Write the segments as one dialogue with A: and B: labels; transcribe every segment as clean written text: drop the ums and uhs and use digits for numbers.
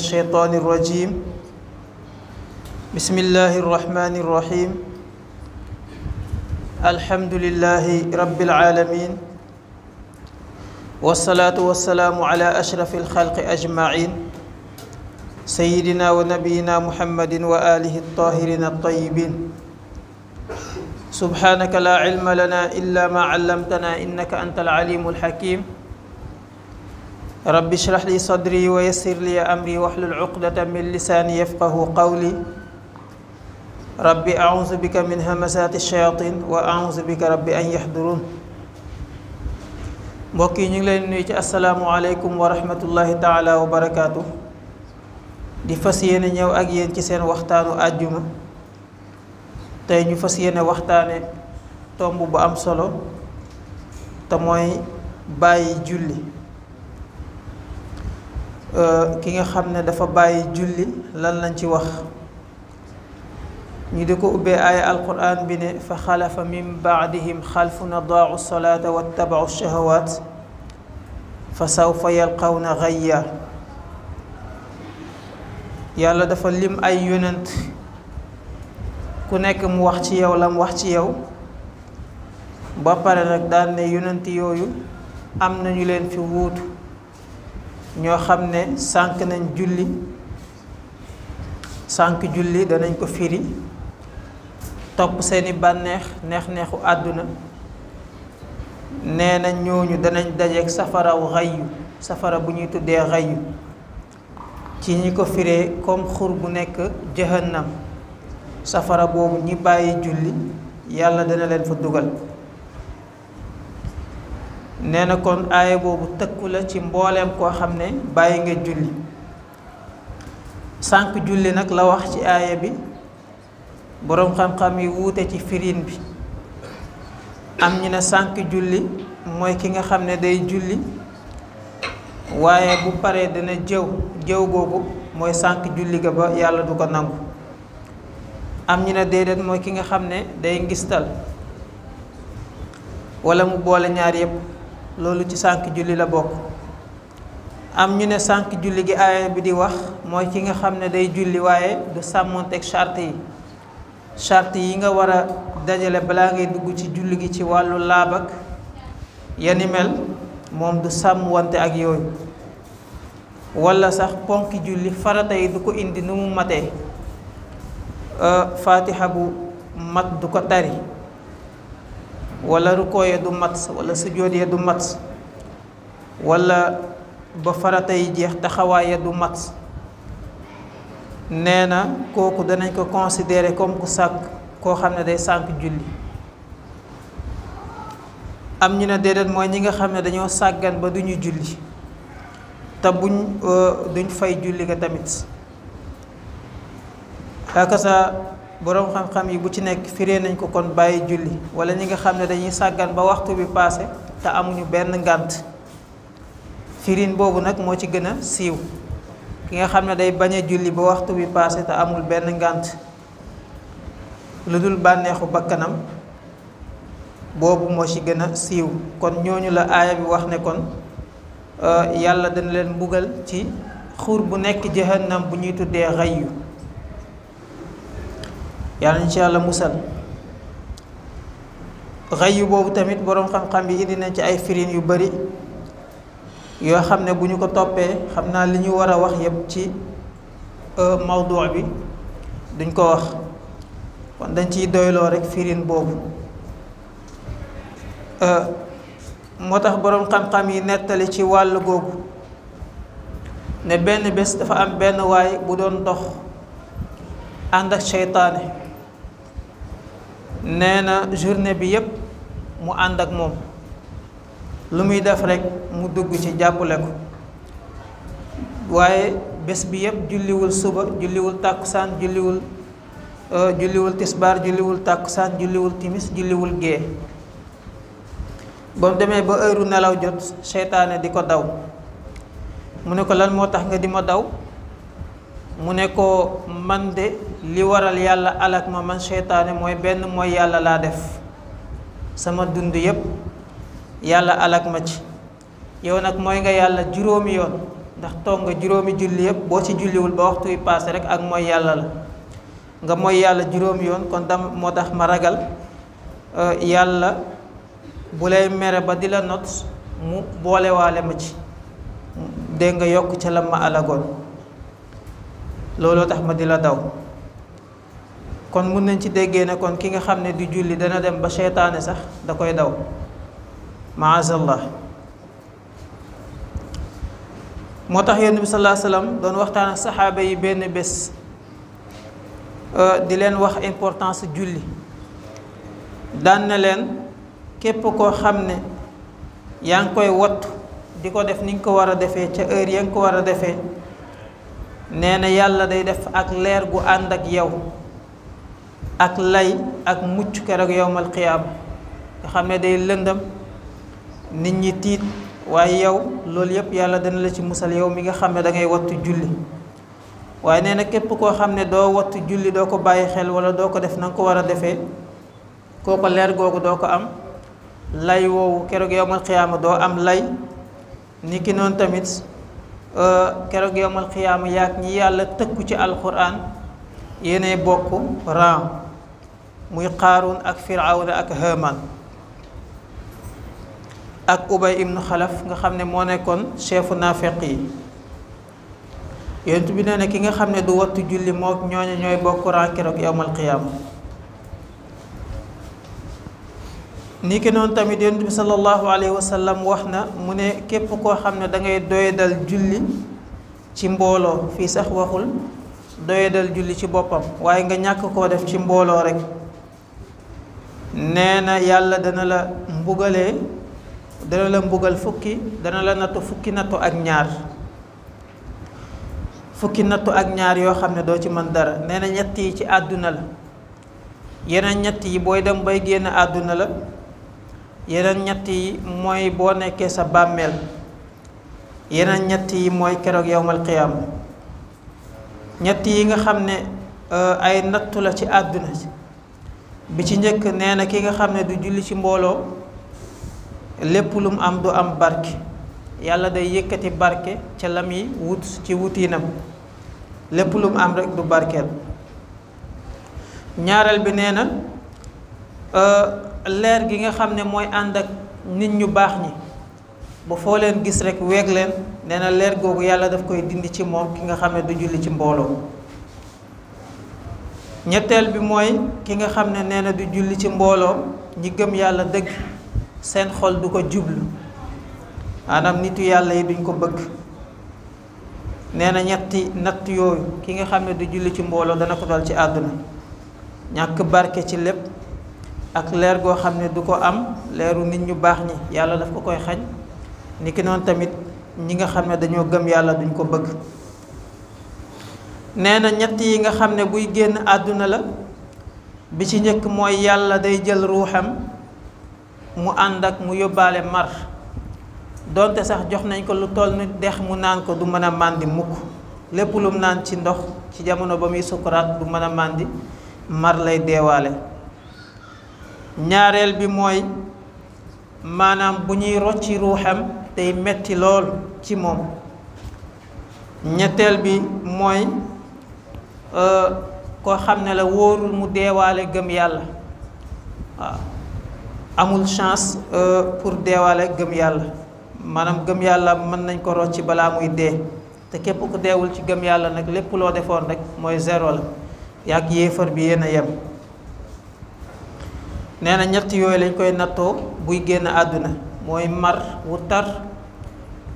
A: الشيطان الرجيم بسم الله الرحمن الرحيم الحمد لله رب العالمين والصلاة والسلام على أشرف الخلق أجمعين سيدنا ونبينا محمد وآله الطاهرين الطيبين سبحانك لا علم لنا إلا ما علمتنا إنك أنت العليم الحكيم رب اشرح لي صدري ويسر لي أمري واحلل عقدة من لساني يفقه قولي رب أعوذ بك من همزات الشياطين وأعوذ بك رب أن يحضرون mbokk yi ñu ngi leen nuyu ci asalaamualeykum wa rahmatullahi taala wa barakaatu di fas yéene ñëw ak yéen ci seen waxtaanu àjjuma tey ñu fas yéene waxtaane tomb bu am solo te mooy bàyyi julli ki nga xam ne dafa bàyyi julli lan lañ ci wax ñu di ko ubbee aaya alquran bi ne fa xalafa min baadihim xalfun adaau salaata wattabau shahawaat fa sawfa yalqawna gayya yàlla dafa lim ay yonent ku nekk mu wax ci yow la mu wax ci yow ba pare nag daan ne yonent yooyu am nañu leen fi wuutu ñoo xam ne sànk nañ julli sànk julli danañ ko firi topp seeni bànneex neex-neexu àdduna nee na ñooñu danañ dajeek safaraw xayyu safara bu ñuy tuddee xayyu ci ñi ko firee comme xur bu nekk jahannam safara boobu ñi bàyyi julli yàlla dana leen fa dugal nee na kon aaya boobu tëkku la ci mbooleem koo xam ne bàyyi nga julli sànk julli nag la wax ci aaya bi boroom xam-xam yi wuute ci firin bi am ñu ne sànk julli mooy ki nga xam ne day julli waaye bu paree dina jëw googu mooy sànk julli ga ba yàlla du ko nangu am ñu ne déedéet mooy ki nga xam ne day ngistal walla mu boole ñaar yépp loolu ci sànk julli la bokk am ñu ne sànk julli gi aaya bi di wax mooy ki nga xam ne day julli waaye du sàmmonteeg charte yi nga war a dajale balaa ngay dugg ci julli gi ci wàllu laab ak yani mel moom du sàmm wante ak yooyu walla sax ponki julli farata yi du ko indi nu mu matee faatiha bu mat du ko tari walla rukoo ya du mat walla sujjóot ya du mat walla ba farata yi jeex taxawaay ya du mat nee na kooku danañ ko considérer comme ku sànk koo xam ne day sànk julli am ñu ne déedéet mooy ñi nga xam ne dañoo sàggan ba duñu julli te duñ fay julli ga tamit xakasa boroom xam-xam yi bu ci nekk firee nañ ko kon bàyyi julli wala ñi nga xam ne dañuy sàggan ba waxtu bi paase te amuñu benn ngànt firin boobu nag moo ci gën a siiw ki nga xam ne day bañ a julli ba waxtu bi paase te amul benn ngànt lu dul bànneexu bakkanam boobu moo ci gën a siiw kon ñooñu la aaya bi wax ne kon yàlla dana leen mbugal ci xur bu nekk jahannam bu ñuy tuddee xayyu yàlla ñu ci yàlla musal xayyu boobu tamit boroom xam-xam yi indi nañ ci ay firin yu bari yoo xam ne bu ñu ko toppee xam naa li ñu war a wax yépp ci mawdu bi duñ ko wax kon dañ ciy doyloo rekk firin boobu moo tax boroom xam-xam yi nettali ci wàll googu ne benn bés dafa am benn waay bu doon dox ànd ak seytaane nee na journée bi yépp mu ànd ak moom lu muy def rekk mu dugg ci jàppale ko waaye bés bi yépp julliwul suba julliwul tàkkusaan julliwul tisbaar julliwul tàkkusaan julliwul timis julliwul gée ba mu demee ba heure nelaw jot seytaane di ko daw mu ne ko lan moo tax nga di ma daw mu ne ko man de li waral yàlla alak ma man seytaane mooy benn mooy yàlla laa def sama dund yépp yàlla alak ma ci yow nag mooy nga yàlla juróomi yoon ndax toog nga juróomi julli yëpp boo ci julliwul ba waxtu wi paase rek ak mooy yàlla la nga mooy yàlla juróomi yoon kon moo tax ma ragal yàlla bu lay mere ba di la not mu boolewaale ma ci dégg nga yokk ca la ma alagoon looloo tax ma di la daw kon mun nañ ci déggee ne kon ki nga xam ne di julli dana dem ba seytaane sax da koy daw maazallah moo tax yonent bi sallallahu alayhi wasallam doon waxtaan ak saxaaba yi benn bés di leen wax importance julli daan na leen képp koo xam ne yaa ngi koy wattu di ko def ni nga ko war a defee ca heure ya nga ko war a defee nee na yàlla day def ak leer gu ànd ak yow ak lay ak mucc keroog yowmal qiyaama nga xam ne day lëndam nit ñi tiit waaye yow loolu yëpp yàlla dana la ci musal yow mi nga xam ne da ngay wattu julli waaye nee na képp koo xam ne doo wattu julli doo ko bàyyi xel wala doo ko def na nga ko war a defee kooko leer googu doo ko am lay woowu keroog yowmal qiyaama doo am lay ni ki noonu tamit keroog yowmal qiyaama yaag ñi yàlla tëkku ci alquran yéenay bokk ran muy Qaaruun ak Firawna ak Haamaan ak Ubay ibnu Xalaf nga xam ne moo nekkoon chefu naafeq yi yonent bi nee na ki nga xam ne du wattu julli mook ñooñu ñooy bokk ran keroog yowmal qiyaama ni ki noonu tamit yonent bi sallallahu alayhi wa sallam wax na mu ne képp koo xam ne da ngay doyadal julli ci mbooloo fii sax waxul doyadal julli ci boppam waaye nga ñàkk koo def ci mbooloo rek nee na yàlla dana la mbugal dana la nattu fukki nattu ak ñaar yoo xam ne doo ci mën dara nee na ñett yi ci àdduna la yeneen ñett yi booy dem bay génn àdduna la yeneen ñett yi mooy boo nekkee sa bàmmeel yeneen ñett yi mooy keroog yowmal qiyaama ñett yi nga xam ne ay nattu la ci àdduna bi ci njëkk nee na ki nga xam ne du julli ci mbooloo lépp lu mu am du am barke yàlla day yëkkati barke ca la muy wut ci wutiinam lépp lu mu am rek du barkeel ñaareel bi nee na leer gi nga xam ne mooy ànd ak nit ñu baax ñi ba foo leen gis rek weeg leen nee na leer googu yàlla daf koy dindi ci moom ki nga xam ne du julli ci mbooloo ñetteel bi mooy ki nga xam ne nee na du julli ci mbooloo ñi gëm yàlla dëgg seen xol du ko jublu maanaam nitu yàlla yi duñ ko bëgg nee na ñetti natt yooyu ki nga xam ne du julli ci mbooloo dana ko dal ci àdduna ñàkk barke ci lépp ak leer goo xam ne du ko am leeru nit ñu baax ñi yàlla daf ko koy xañ ni ki noonu tamit ñi nga xam ne dañoo gëm yàlla duñ ko bëgg nee na ñett yi nga xam ne buy génn àdduna la bi ci njëkk mooy yàlla day jël ruuxam mu ànd ak mu yóbbaale mar donte sax jox nañ ko lu toll ni dex mu naan ko du mën a màndi mukk lépp lum naan ci ndox ci jamono ba muy sukuraat du mën a màndi mar lay deewaale ñaareel bi mooy maanaam bu ñuy rocci ruuxam day metti lool ci moom ñetteel bi mooy koo xam ne la wóorul mu deewaale gëm yàlla waaw amul chance pour deewaale gëm yàlla maanaam gëm yàlla mën nañ ko rocci balaa muy dee te képp ku deewul ci gëm yàlla nag lépp loo defoon rek mooy zéro la yàgg yéefar bi yéen a yem nee na ñett yooyu lañ koy nattoo buy génn àdduna mooy mar wu tar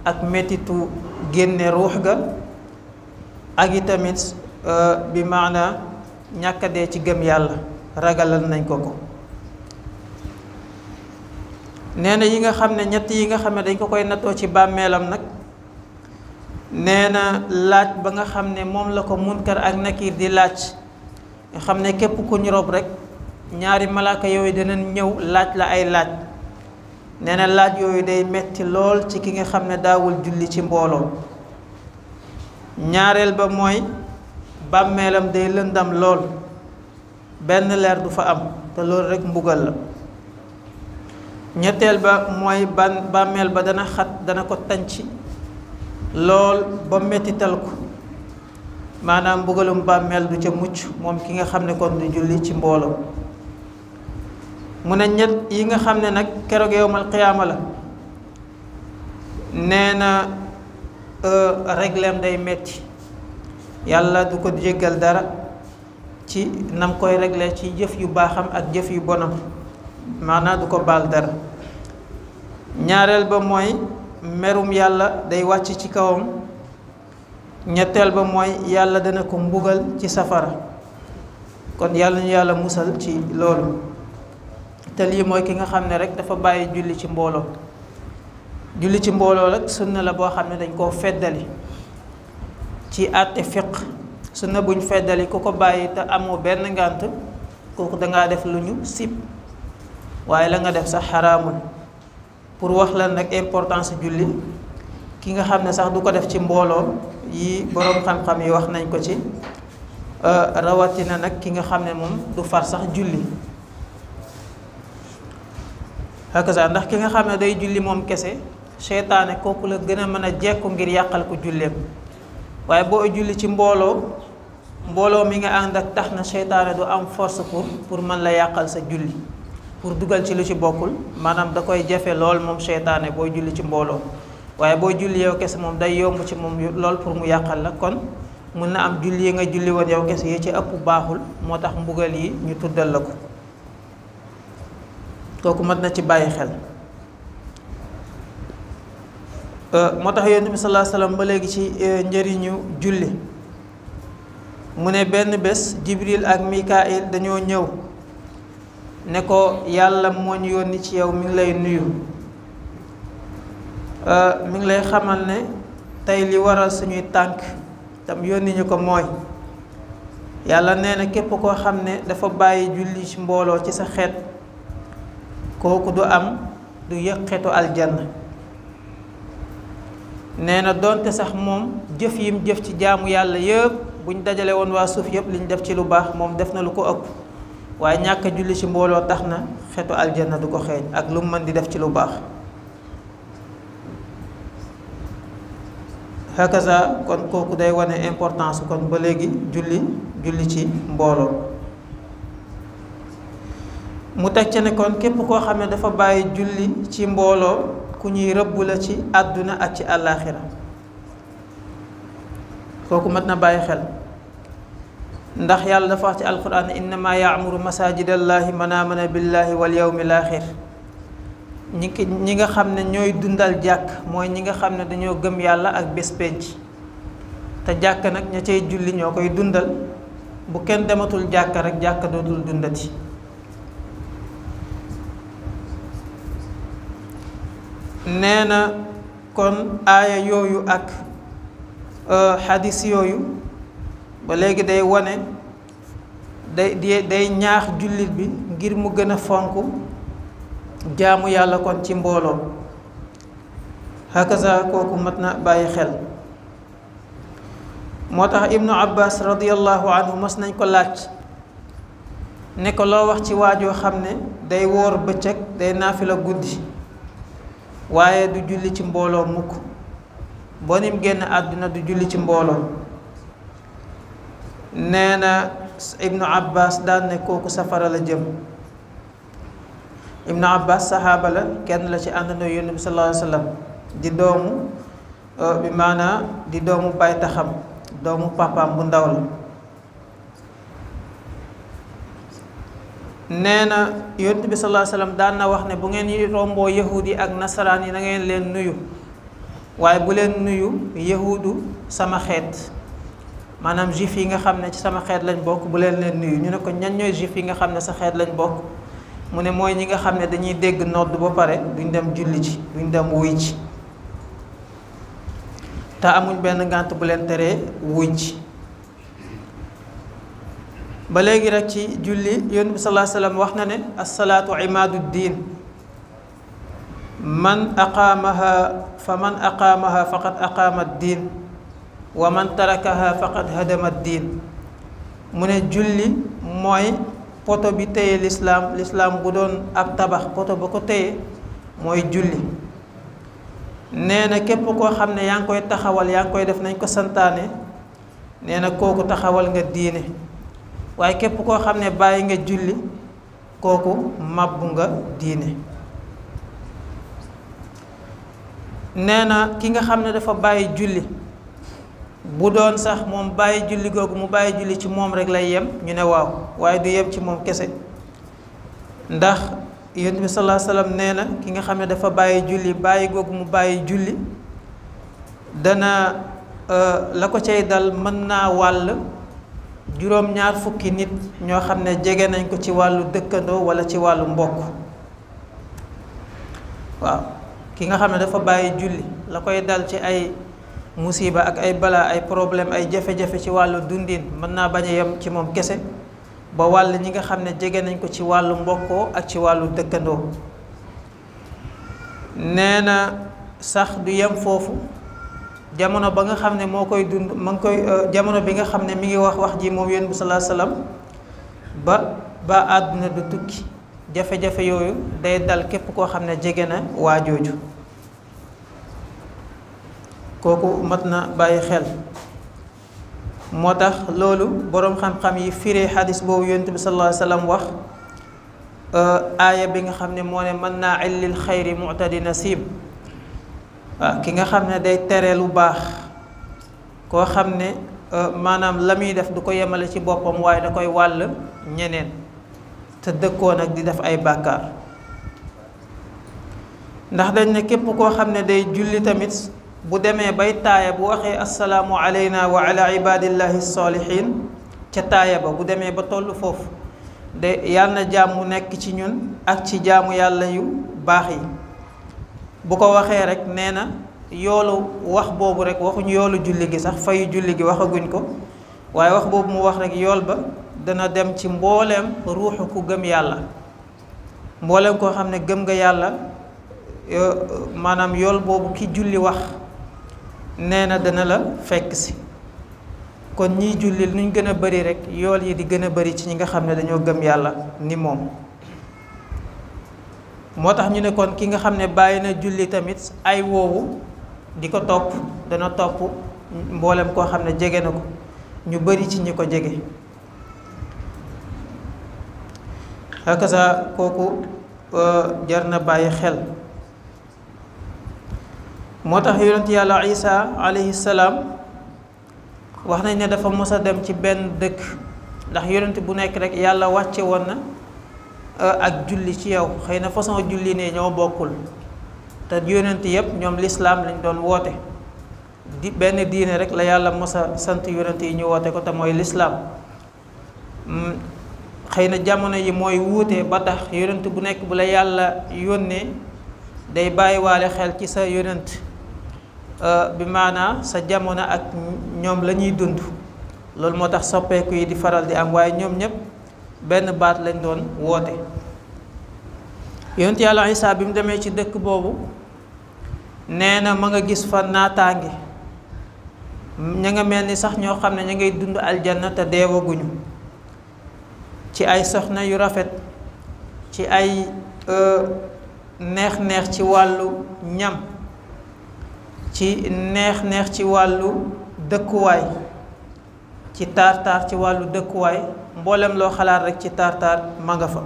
A: ak mettitu génne ruux ga ak itamit bi maana ñàkk a dee ci gëm yàlla ragalal nañ ko ko nee na yi nga xam ne ñett yi nga xam ne dañ ko koy nattoo ci bàmmeelam nag nee na laaj ba nga xam ne moom la ko munkar ak nakiir di laaj nga xam ne képp ku ñu rob rek ñaari malaaka yooyu dinañ ñëw laaj la ay laaj nee na laaj yooyu day metti lool ci ki nga xam ne daawul julli ci mbooloo ñaareel ba mooy bàmmeelam day lëndam lool benn leer du fa am te loolu rek mbugal la ñetteel ba mooy bàmmeel ba dana xat dana ko tànc lool ba mettital ko maanaam mbugalum bàmmeel du ca mucc moom ki nga xam ne kon du julli ci mbooloo. mu ne ñett yi nga xam ne nag keroog yowmal qiyaama la nee na régleem day metti yàlla du ko jéggal dara ci nam koy réglé ci jëf yu baaxam ak jëf yu bonam maanaam du ko baal dara. ñaareel ba mooy merum yàlla day wàcc ci kawam. ñetteel ba mooy yàlla dana ko mbugal ci safara kon yàlla ñu yàlla musal ci loolu. te lii mooy ki nga xam ne rek dafa bàyyi julli ci mbooloo. julli ci mbooloo rek sunna la boo xam ne dañ koo feddali ci àtte fiq sunna buñ feddali ku ko bàyyi te amoo benn ngànt kooku dangaa def lu ñu sib waaye la nga def sax xaraamul. pour wax la nag importance julli ki nga xam ne sax du ko def ci mbooloo yi boroom xam-xam yi wax nañ ko ci rawatina nag ki nga xam ne moom du far sax julli hakaza ndax ki nga xam ne day julli moom kese seytaane kooku la gën a mën a jekku ngir yàqal ko julleem waaye boo julli ci mbooloo mi nga ànd ak tax na seytaane du am force pour mën la yàqal sa julli pour dugal ci lu ci bokkul maanaam da koy jafe lool moom seytaane booy julli ci mbooloo waaye booy julli yow kese moom day yomb ci moom lool pour mu yàqal la kon mun na am julli yi nga julli woon yow kese yi ci ëpp baaxul moo tax mbugal yi ñu tuddal la ko kooku mat na ci bàyyi xel. moo tax yonent bi sallallahu alayhi wasallam ba léegi ci njëriñu julli mu ne benn bés Jibril ak Mikaayil dañoo ñëw ne ko yàlla moo ñu yónni ci yow mi ngi lay nuyu mi ngi lay xamal ne tey li waral suñuy tànk tam yónni ñu ko mooy yàlla nee na képp koo xam ne dafa bàyyi julli ci mbooloo ci sa xeet kooku du yëg xeetu aljanna. nee na doonte sax moom jëf yim jëf ci jaamu yàlla yëpp buñ dajale woon waa suuf yëpp liñ def ci lu baax moom def na lu ko ëpp waaye ñàkk a julli ci mbooloo tax na xeetu aljanna du ko xeeñ ak lu mu mën di def ci lu baax. hakaza kon kooku day wane importance kon ba léegi julli ci mbooloo. mu teg ca ne kon képp koo xam ne dafa bàyyi julli ci mbooloo ku ñuy rëbb la ci àdduna ak ci àllaaxira kooku mat na bàyyi xel ndax yàlla dafa wax ci alquran innama yaamuru masajidallaahi man amana billaahi wal yawmil aaxir ñi nga xam ne ñooy dundal jàkk mooy ñi nga xam ne dañoo gëm yàlla ak bés penc te jàkk nag ña cay julli ñoo koy dundal bu kenn dematul jàkk rek jàkk dootul dundati. nee na kon aaya yooyu ak xadis yooyu ba léegi day wane day ñaax jullit bi ngir mu gën a fonk jaamu yàlla kon ci mbooloo hakaza kooku mat na bàyyi xel. moo tax ibnu abbas radiyallahu anhu mas nañ ko laaj ne ko loo wax ci waajoo xam ne day woor bëccëg day naafila guddi waaye du julli ci mbooloo mukk boo nim génn àdduna du julli ci mbooloo. nee na ibnu abbas daan ne kooku safara la jëm. ibnu abbas saxaaba la kenn la ci àndandoo yonent bi sallallahu alayhi wa sallam di doomu bi maanaa di doomu baytaxam doomu papaam bu ndaw la. nee na yonent bi sallallahu alayhi wa sallam daan na wax ne bu ngeen yi romboo yahuud yi ak nasaraan yi na ngeen leen nuyu waaye bu leen nuyu yahuudu sama xeet maanaam juif yi nga xam ne ci sama xeet lañ bokk bu leen nuyu. ñu ne ko ñan ñooy juif yi nga xam ne sa xeet lañ bokk mu ne mooy ñi nga xam ne dañuy dégg nodd ba pare duñ dem julli ci duñ dem wuy ci te amuñ benn ngànt bu leen teree wuy ci. ba léegi rek ci julli yonent bi sallallahu alayhi wa sallam wax na ne assalaatu imaadu diin man aqaamaha faqad aqaama diin wa man tarakaha faqad hadama diin. mu ne julli mooy poto bi téye lislaam bu doon ab tabax poto ba ko téye mooy julli. nee na képp koo xam ne yaa ngi koy taxawal yaa ngi koy def nañ ko santaane nee na kooku taxawal nga diine waaye képp koo xam ne bàyyi nga julli kooku màbbu nga diine. nee na ki nga xam ne dafa bàyyi julli bu doon sax moom bàyyi julli googu mu bàyyi julli ci moom rek lay yem ñu ne waaw waaye du yem ci moom kese ndax Yonent bi sallallahu alayhi wasallam nee na ki nga xam ne dafa bàyyi julli bàyyi googu mu bàyyi julli dana la ko cay dal mën naa wàll juróom-ñaar fukki nit ñoo xam ne jege nañ ko ci wàllu dëkkandoo walla ci wàllu mbokk. waaw ki nga xam ne dafa bàyyi julli la koy dal ci ay musiba ak ay balaa ay problème ay jafe-jafe ci wàllu dundin mën naa bañ a yem ci moom kese ba wàll ñi nga xam ne jege nañ ko ci wàllu mbokkoo ak ci wàllu dëkkandoo. nee na sax du yem foofu jamono ba nga xam ne moo koy dund ma ngi koy jamono bi nga xam ne mi ngi wax ji moom Yonent bi sallallahu alayhi wasallam ba àdduna du tukki jafe-jafe yooyu day dal képp koo xam ne jege na waa jooju kooku mat na bàyyi xel. moo tax loolu boroom xam-xam yi firee xadis boobu Yonent bi sallallahu alayhi wasallam wax aaya bi nga xam ne moo ne mën naa illil xayri mu'tadi nasib waaw ki nga xam ne day tere lu baax koo xam ne maanaam la muy def du ko yemale ci boppam waaye da koy wàll ñeneen te dëkkoon ak di def ay bàkkaar. ndax dañ ne képp koo xam ne day julli tamit bu demee bay taaya bu waxee assalaamu alayna wa ala ibadillahi salihin ca taaya ba bu demee ba tollu foofu de yàlla na jàmm nekk ci ñun ak ci jaamu yàlla yu baax yi bu ko waxee rek nee na yoolu wax boobu rek waxuñu yoolu julli gi sax fayu julli gi waxaguñ ko waaye wax boobu mu wax rek yool ba dana dem ci mbooleem ruuxu ku gëm yàlla mbooleem koo xam ne gëm nga yàlla maanaam yool boobu ki julli wax nee na dana la fekk si kon ñiy julli nuñ gën a bari rek yool yi di gën a bari ci ñi nga xam ne dañoo gëm yàlla ni moom. moo tax ñu ne kon ki nga xam ne bàyyi na julli tamit ay woowu di ko topp dana topp mboolem koo xam ne jege na ko ñu bari ci ñi ko jege. hakaza kooku jar na bàyyi xel. moo tax yonent yàlla Isa alayhi salaam wax nañ ne dafa mos a dem ci benn dëkk ndax yonent bu nekk rek yàlla wàcce woon na ak julli ci yow xëy na façon julli ne ñoo bokkul te yonent yépp ñoom lislaam lañ doon woote benn diine rek la yàlla mos a sant yonent yi ñu woote ko te mooy lislaam. xëy na jamono yi mooy wuute ba tax yonent bu nekk bu la yàlla yónnee day bàyyiwaale xel ci sa yonent bi maanaa sa jamono ak ñoom la ñuy dund loolu moo tax soppeeku yi di faral di am waaye ñoom ñëpp benn baat lañ doon woote. yonent yàlla Isaa bi mu demee ci dëkk boobu nee na ma nga gis fa naataange ña nga mel ni sax ñoo xam ne ña ngay dund aljanna te deewaguñu ci ay soxna yu rafet ci ay neex-neex ci wàllu ñam ci neex-neex ci wàllu dëkkuwaay ci taar-taar ci wàllu dëkkuwaay mboolem loo xalaat rek ci taar-taar ma nga fa.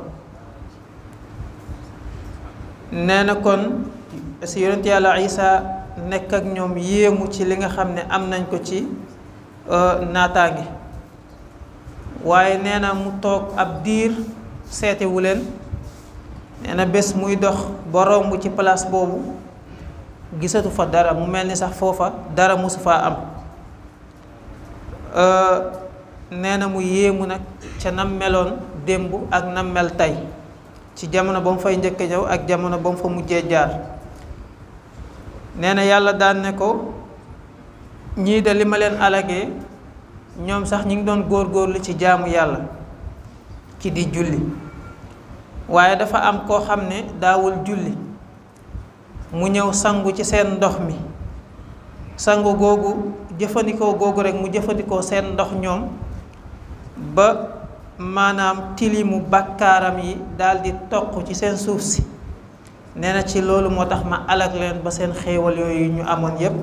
A: nee na kon si yonent yàlla Isa nekk ak ñoom yéemu ci li nga xam ne am nañ ko ci naataange waaye nee na mu toog ab diir seetewu leen. nee na bés muy dox ba romb ci place boobu gisatu fa dara mu mel ni sax foofa dara mosu faa am. nee na mu yéemu nag ca nam meloon démb ak nam mel tey ci jamono ba mu fay njëkk ñëw ak jamono ba mu fa mujjee jaar. nee na yàlla daan ne ko ñii de li ma leen alagee ñoom sax ñi ngi doon góorgóorlu ci jaamu yàlla ci di julli waaye dafa am koo xam ne daawul julli mu ñëw sangu ci seen ndox mi sangu googu jëfandikoo googu rek mu jëfandikoo seen ndox ñoom ba maanaam tilimu bakkaaram yi daldi toq ci seen suuf si nee na ci loolu moo tax ma alag leen ba seen xéewal yooyu ñu amoon yépp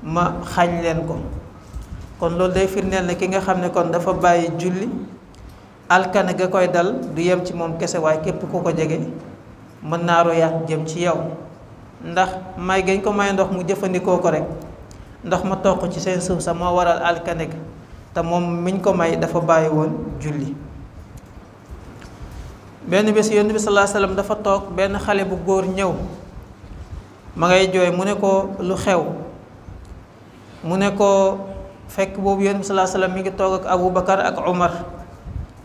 A: ma xañ leen ko. kon loolu day firndeel ne ki nga xam ne kon dafa bàyyi julli alkane ga koy dal du yem ci moom kese waaye képp ku ko jege mën naa royaat jëm ci yow. ndax may gañ ko may ndox mu jëfandikoo ko rek ndox ma toq ci seen suuf sa moo waral alkane ga te moom miñ ko may dafa bàyyi woon julli. benn bés Yonent bi sallallahu alayhi wasallam dafa toog benn xale bu góor ñëw ma ngay jooy mu ne ko lu xew mu ne ko fekk boobu Yonent bi sallallahu alayhi wasallam mi ngi toog ak Abu Bakar ak Umar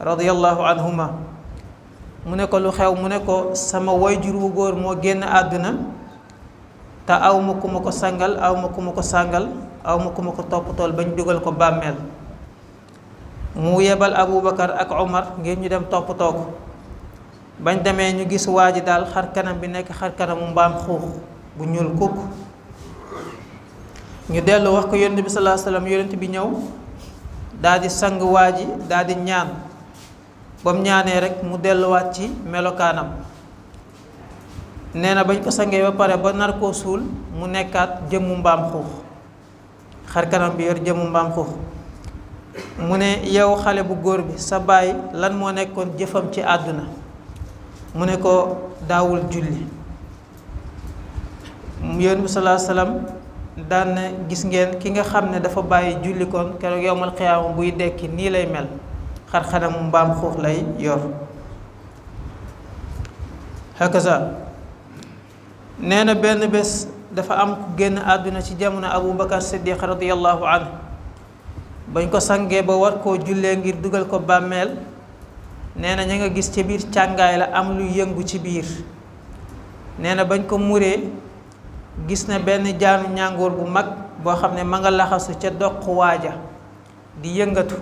A: radiyallahu anhuma mu ne ko lu xew mu ne ko sama wayjur wu góor moo génn àdduna te aw ma ku ma ko sangal aw ma ku ma ko sàngal aw ma ku ma ko toppatool bañ dugal ko bàmmeel. mu yebal Abu Bakar ak Umar ngir ñu dem toppatoo ko. bañ demee ñu gis waa ji daal xar kanam bi nekk xar kanamu mbaam xuux bu ñuul kukk. ñu dellu wax ko Yonent bi sallallahu alayhi wasallam Yonent bi ñëw daal di sang waa ji daal di ñaan ba mu ñaanee rek mu delluwaat ci melokaanam. nee na bañ ko sangee ba pare ba nar koo suul mu nekkaat jëmmu mbaam xuux xar kanam bi yor jëmmu mbaam xuux. mu ne yow xale bu góor bi sa baay lan moo nekkoon jëfam ci àdduna mu ne ko daawul julli. Yonent bi sallallahu alayhi wasallam daan ne gis ngeen ki nga xam ne dafa bàyyi julli kon keroog yowmal xiyaama buy dekki nii lay mel xar xanamu mbaam xuux lay yor. hakaza nee na benn bés dafa am ku génn àdduna ci jamono Abu Bakar Siddiq radiyallahu anhu bañ ko sangee ba war koo jullee ngir dugal ko bàmmeel nee na ña nga gis ci biir càngaay la am lu yëngu ci biir. nee na bañ ko muree gis na benn jaanu ñàngoor bu mag boo xam ne ma nga laxasu ca doq waaja di yëngatu.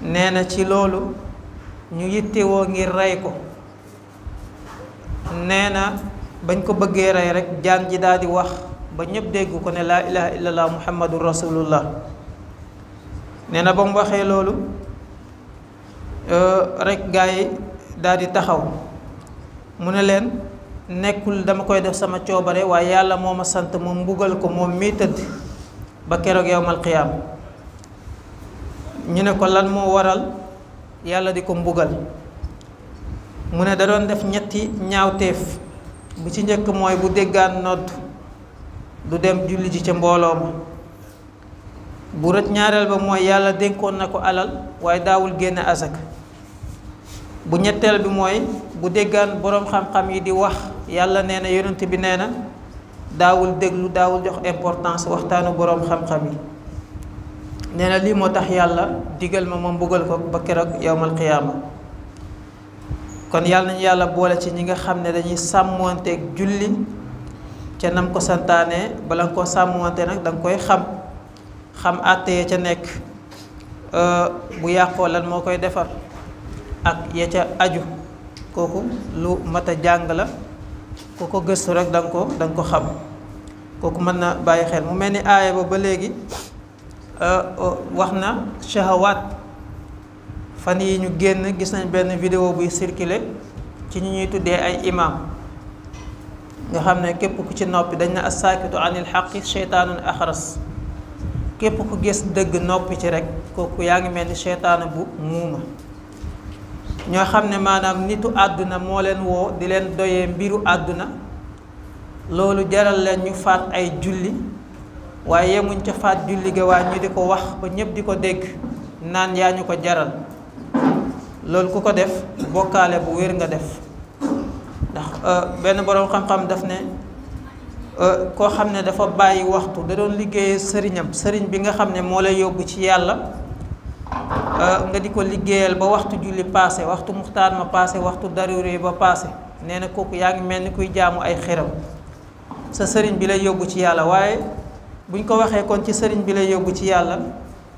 A: nee na ci loolu ñu yittewoo ngir rey ko. nee na bañ ko bëggee rey rek jaan ji daal di wax ba ñépp dégg ko ne laa ilaha illallah muhammadun rasulullah. nee na ba mu waxee loolu rek gaa yi daal di taxaw mu ne leen nekkul dama koy def sama coobare waaye yàlla moo ma sant moom mbugal ko moom mii tëdd ba keroog yowmal qiyaam. ñu ne ko lan moo waral yàlla di ko mbugal mu ne da doon def ñetti ñaawteef. bu ci njëkk mooy bu déggaan nodd du dem julli ji ca mbooloo ma. bu rëcc ñaareel ba mooy yàlla dénkoon na ko alal waaye daawul génne azaka. bu ñetteel bi mooy bu déggaan boroom xam-xam yi di wax yàlla nee na Yonent bi nee na daawul déglu daawul jox importance waxtaanu boroom xam-xam yi. nee na lii moo tax yàlla digal ma mbugal ko ba keroog yowmal qiyaama. kon yàlla nañu yàlla boole ci ñi nga xam ne dañuy sàmmanteeg julli ca nam ko santaane bala nga koo sàmmante nag da nga koy xam àtte ya ca nekk bu yàqoo lan moo koy defar ak ya ca aju kooku lu mat a jàng la ku ko gëstu rek da nga ko xam kooku mën na bàyyi xel. mu mel ni aaya ba léegi wax na shahawaat. fan yi ñu génn gis nañ benn vidéo buy circulé ci ñi ñuy tuddee ay imam nga xam ne képp ku ci noppi dañ na as-saakitu anil xaqi sheytaanun axras képp ku gis dëgg noppi ci rek kooku yaa ngi mel ni sheytaana bu muuma. ñoo xam ne maanaam nitu àdduna moo leen woo di leen doyee mbiru àdduna loolu jaral leen ñu faat ay julli waaye yemuñ ca faat julli ga waa ñu di ko wax ba ñépp di ko dégg naan yaa ñu ko jaral. loolu ku ko def bokkaale bu wér nga def ndax benn boroom xam-xam daf ne koo xam ne dafa bàyyi waxtu da doon liggéeyee sëriñ bi nga xam ne moo lay yóbbu ci yàlla nga di ko liggéeyal ba waxtu julli paase waxtu muxtaar ma paase waxtu daruri ba paase nee na kooku yaa ngi mel ni kuy jaamu ay xiram. sa sëriñ bi lay yóbbu ci yàlla waaye buñ ko waxee kon ci sëriñ bi lay yóbbu ci yàlla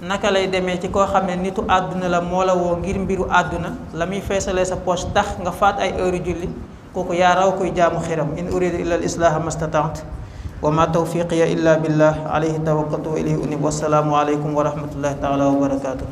A: naka lay demee ci koo xam ne nitu àdduna la moo la woo ngir mbiru àdduna la muy feesalee sa poche tax nga faat ay heure julli kooku yaa raw kuy jaamu xiram. in uridu illa al islaha mastataat wa ma tawfiqiya illa billah alayhi tawakkaltu wa ilayhi unib. wassalaamu aleykum wa rahmatullahi taala wa barakatuh.